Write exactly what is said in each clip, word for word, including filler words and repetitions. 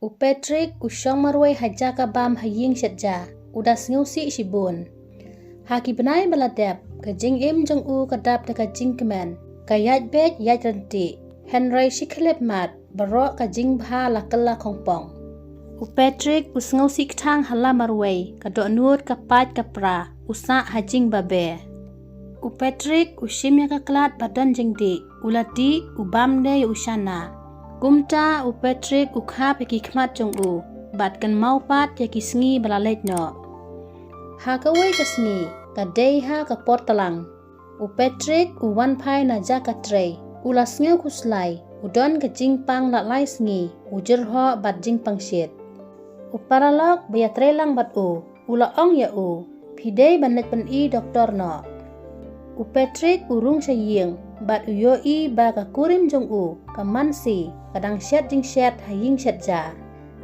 U Patrick u shong marwei ha jaka bam ha ïing shet ja, u da sngewsih shibun. Ha ki bnai ba la dep, ka jingim jong u ka dap da ka jingkmen, ka ïaid beit ïaid ryntih. Hynrei shi khyllipmat, baroh ka jingbha la kylla khongpong. U Patrick u sngewsih kthang ha la marwei, ka dohnud ka pait ka pra, u sah ha jingbabe. U Patrick u shim ïa ka klat ba don jingdih, u la dih, u bam de ïa u shana. Kumta u Patrick u khap ïa ki khmat jong u, bad kynmaw pat ïa ki sngi ba la leit noh. Ha kawei ka sngi, ka dei ha ka por tlang. U Patrick u wan phai na jaka trei, u la sngew khuslai, u don ka jingpang la lai sngi, u jyrhoh bad jingpang shit. U paralok ba ïatrei lang bad u, u la ong ïa u, phi dei ban leit pyni doktor noh. U Patrick u rung sha ïing, bad u ïohi ba ka kurim jong u, ka Mansi, ka dang shet jingshet ha ïing shet ja.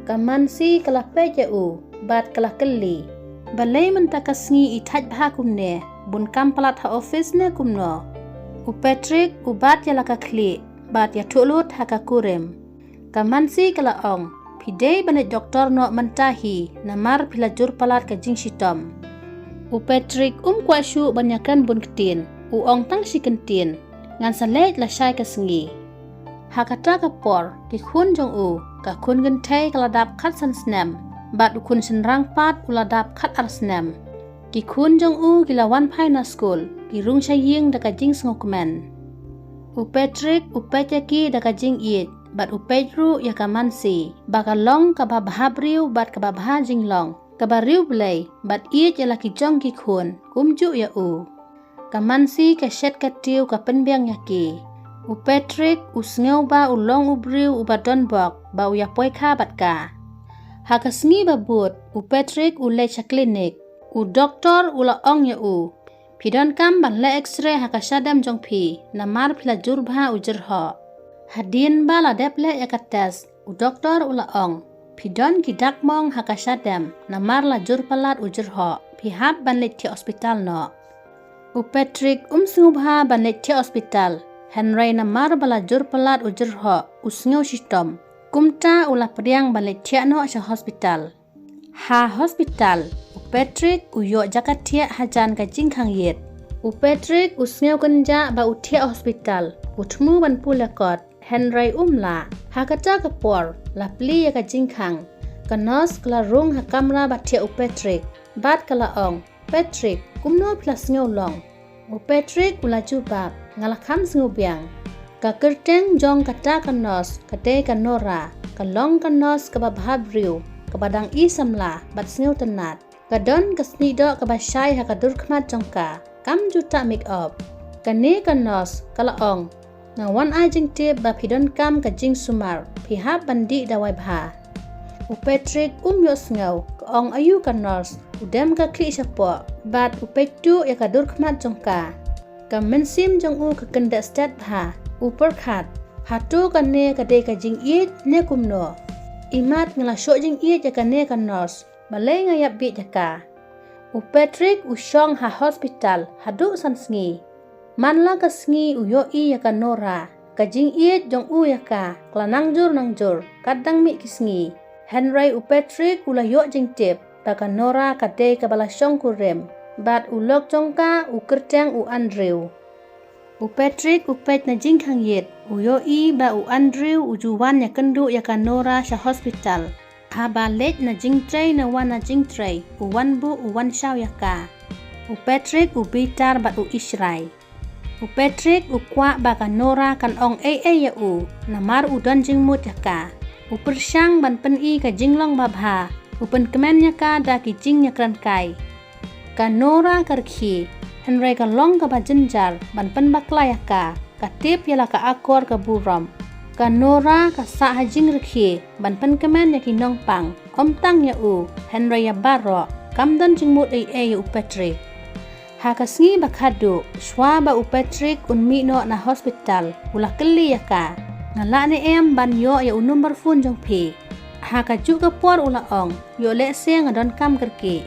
Ka Mansi ka la peit ïa u, bad ka la kylli. Balei mynta ka sngi i thait bha kumne, bun kam palat ha office ne kumno? U Patrick u bat ïa la ka khlieh, bad ïathuh lut ha ka kurim. Ka Mansi ka la ong, phi dei ban leit doktor noh mynta hi, namar phi la jur palat ka jingshitom. U Patrick um kwah shuh ban ïakren bun ktien, u ong tang shi kyntien, ngan sa leit lashai ka sngi. Ha kata ka por, ki khun jong u, ka khun kynthei ka la dap khatsan snem, bad u khun shynrang pat u la dap khatar snem. Ki khun jong u ki la wan phai na skul, ki rung sha ïing da ka jingsngewkmen. U Patrick u peit ïa ki da ka jingïeit, bad u peit ruh ïa ka Mansi, ba ka long kaba bha briew bad kaba bha jinglong, kaba riewblei, bad ïeit ïa la ki jong ki khun, kumjuh ïa u. Ka Mansi ka shet ka tiew ka pynbiang ïa ki. U Patrick u sngew ba u long u briew uba donbok, ba u ïapoikha bad ka. Ha ka sngi ba bud, u Patrick u leit sha klinik. U doktor u la ong ïa u, phi donkam ban leh X-ray ha ka shadem jong phi, namar phi la jur bha u jyrhoh. Hadien ba la dep leh ïa ka test, u doktor u la ong, phi don ki dak mong ha ka shadem, namar la jur palat u jyrhoh, phi hap ban leit thiah hospital noh. U Patrick um sngewbha ban leit thiah hospital, hynrei namar ba la jur palat u jyrhoh, u sngew shitom. Kumta u la pdiang ban leit thiah noh sha hospital. Ha hospital, u Patrick u ïoh jaka thiah hajan ka jingkhang ïit. U Patrick u sngew kynjah ba u thiah hospital, u thmu ban pule kot, hynrei um lah. Ha kata ka por, la plie ïa ka jingkhang. Ka nurse ka la rung ha kamra ba thiah u Patrick, bad ka la ong, Patrick, kumno phi la sngew long? U Patrick u la jubab, nga la kham sngewbiang. Ka kyrteng jong kata ka nurse, ka dei ka Nora, ka long ka nurse kaba bha briew, kaba dang i samla, bad sngewtynnad. Ka don ka sniehdoh kaba shai ha ka dur khmat jong ka, kam ju tah make up. Kane ka nurse, ka la ong, nga wan ai jingtip ba phi donkam ka jingsumar, phi hap ban dih dawai bha. U Patrick um ïohsngew, ka ong aïu ka nurse, u dem ka khlieh shapoh, bad u peit tuh ïa ka dur khmat jong ka. Ka mynsiem jong u ka kyndit stet bha, u pyrkhat, hato kane ka dei ka jingïeit ne kumno? Imat nga la shoh jingïeit ïa kane ka nurse, balei nga ïap bieit ïa ka? U Patrick u shong ha hospital, haduh san sngi. Man la ka sngi u ïohi ïa ka Nora, ka jingïeit jong u ïa ka, ka la nang jur nang jur, kat dang mih ki sngi. Hynrei u Patrick u la ïoh jingtip, ba ka Nora ka dei kaba la shongkurim, bad u lok jong ka u kyrteng u Andrew. U Patrick u peit na jingkhang ïit, u ïohi ba u Andrew u ju wan ïakynduh ïa ka Nora sha hospital. Haba leit na jingtrei na wan na jingtrei, u wan buh u wan shaw ïa ka. U Patrick u bitar bad u ishrai. U Patrick u kwah ba ka Nora kan ong ei ei ïa u, namar u don jingmut ïa ka. U pyrshang ban pyni ka jinglong babha, u pynkmen ïa ka da ki jingïakren kai. Ka Nora ka rkhie, hynrei ka long kaba jynjar ban pynbakla ïa ka, ka tip ïa la ka akor ka burom. Ka Nora ka sah ha jingrkhie ban pynkmen ïa ki nongpang, ym tang ïa u, hynrei ïa baroh, kam don jingmut ei ei ïa u Patrick. Ha ka sngi ba khadduh, shwa ba u Patrick un mih noh na hospital, u la kylli ïa ka, nga lah ne em ban ïoh ïa u number phone jong phi? Ha kajuh ka por u la ong, ïoh lehse nga donkam kyrkieh.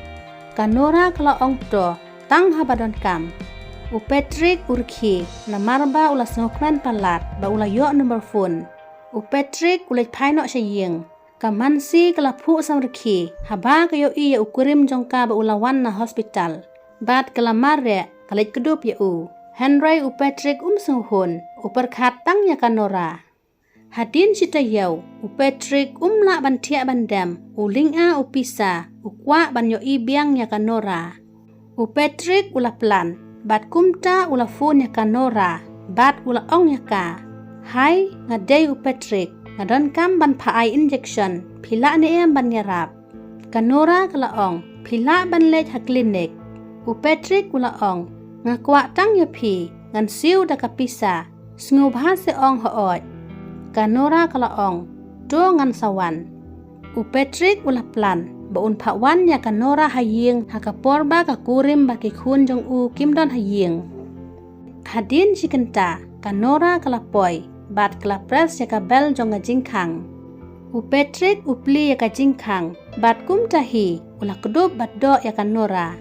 Ka Nora ka la ong to, tang haba donkam. U Patrick u rkhie, namar ba u la sngewkmen palat ba u la ïoh number phone. U Patrick u leit phai noh sha ïing. Ka Mansi ka la phuh samrkhie haba ka ïohi ïa u kurim jong ka ba u la wan na hospital. Bad ka la mareh, ka leit kdup ïa u. Hynrei u Patrick um sngewhun, u pyrkhat tang ïa ka Nora. Hadien shi taïew, u Patrick um lah ban thiah ban dem, u lynga u pisa, u kwah ban ïohi biang ïa ka Nora. U Patrick u la plan, bad kumta u la phone ïa ka Nora, bad u la ong ïa ka. Hai, nga dei u Patrick, nga donkam ban pha ai injection, phi lah ne em ban ïarap. Ka Nora ka la ong, phi lah ban leit ha klinik. U Patrick u la ong, nga kwah tang ïa phi, ngan siew da ka pisa, sngewbha se ong hooid. Ka Nora ka la ong, to ngan sa wan. U Patrick u la plan, ba un phah wan ïa ka Nora ha ïing ha ka por ba ka kurim bad ki khun jong u kim don ha ïing. Hadien shi kynta, ka Nora ka la poi, bad ka la press ïa ka bell jong ka jingkhang. U Patrick u plie ïa ka jingkhang, bad kumta hi, u la kdup bad doh ïa ka Nora.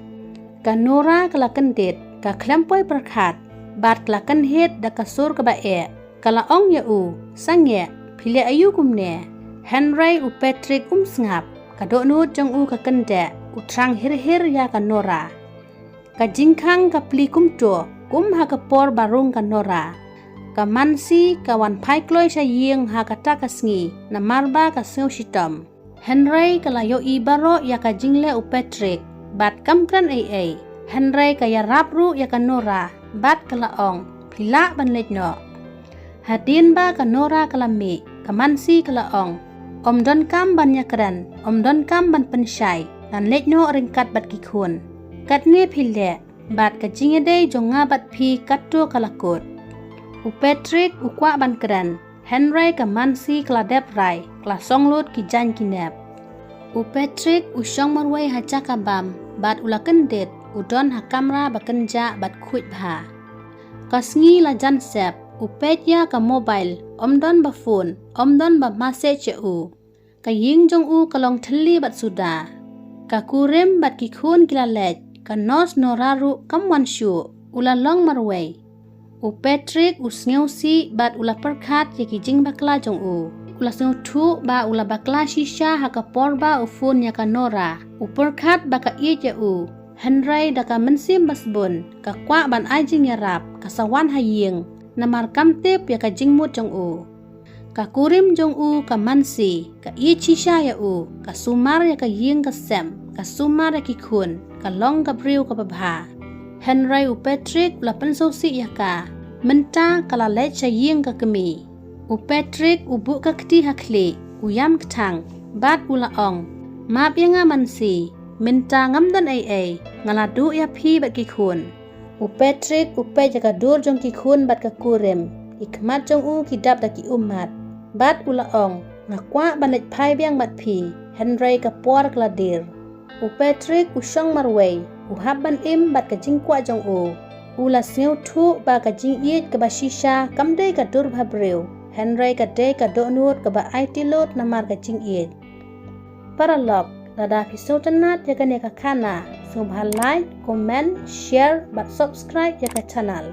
Ka Nora ka la kyndit, ka khlem poi pyrkhat, bad ka la kynhied da ka sur kaba eh. Ka la ong ïa u, sangeh, phi leh aïu kumne. Hynrei u Patrick um sngap, ka dohnud jong u ka kyndeh, u thrang hir hir ïa ka Nora. Ka jingkhang ka plie kumto, kum ha ka por ba rung ka Nora. Ka Mansi ka wan phai kloi sha ïing ha kata ka sngi, namar ba ka sngew shitom. Hynrei ka la ïohi baroh ïa ka jingleh u Patrick, bad kam kren ei ei. Hynrei ka ïarap ruh ïa ka Nora, bad ka la ong, phi lah ban leit noh. Hadien ba ka Nora ka la mih, ka Mansi ka la ong, ym donkam ban ïakren, ym donkam ban pynshai, ngan leit noh ryngkat bad ki khun. Katne phi leh, bad ka jingïadei jong nga bad phi katto ka la kut. U Patrick u kwah ban kren, hynrei ka Mansi ka la dep rai, ka la song lut ki jaiñ ki nep. U Patrick u shong marwei ha jaka bam, bad u la kyndit, u don ha kamra ba kynjah bad khuid bha. Ka sngi la jan sep, u peit ïa ka mobile, ym don ba phone, ym don ba message ïa u. Ka ïing jong u ka long thylli bad suda. Ka kurim bad ki khun ki la leit, ka nurse Nora ruh kam wan shuh, u la long marwei. U Patrick u sngewsih bad u la pyrkhat ïa ki jingbakla jong u. U la sngewthuh ba u la bakla shisha ha ka por ba u phone ïa ka Nora. U pyrkhat ba ka ïeit ïa u. Hynrei da ka mynsiem basbun, ka kwah ban ai jingïarap, ka sa wan ha ïing, namar kam tip ïa ka jingmut jong u. Ka kurim jong u ka Mansi, ka ïeit shisha ïa u, ka sumar ïa ka ïing ka sem, ka sumar ïa ki khun, ka long ka briew kaba bha. Hynrei u Patrick u la pynsngewsih ïa ka, mynta ka la leit sha ïing ka kmie. U Patrick u buh ka kti ha khlieh, u ïam kthang, bad u la ong, map ïa nga Mansi, mynta ngam don ei ei, nga la duh ïa phi bad ki khun. U Patrick u peit ïa ka dur jong ki khun bad ka kurim. Ki khmat jong u ki dap da ki ummat. Bad u la ong, nga kwah ban leit phai biang bad phi, hynrei ka por ka la dier. U Patrick u shong marwei, u hap ban im bad ka jingkwah jong u. U la sngewthuh ba ka jingïeit kaba shisha kam dei ka dur bhabriew, hynrei ka dei ka dohnud kaba aiti lut namar ka jingïeit. Paralok, lada phi sngewtynnat ïa kane ka khana, sngewbha like, comment, share, bad subscribe ïa ka channel.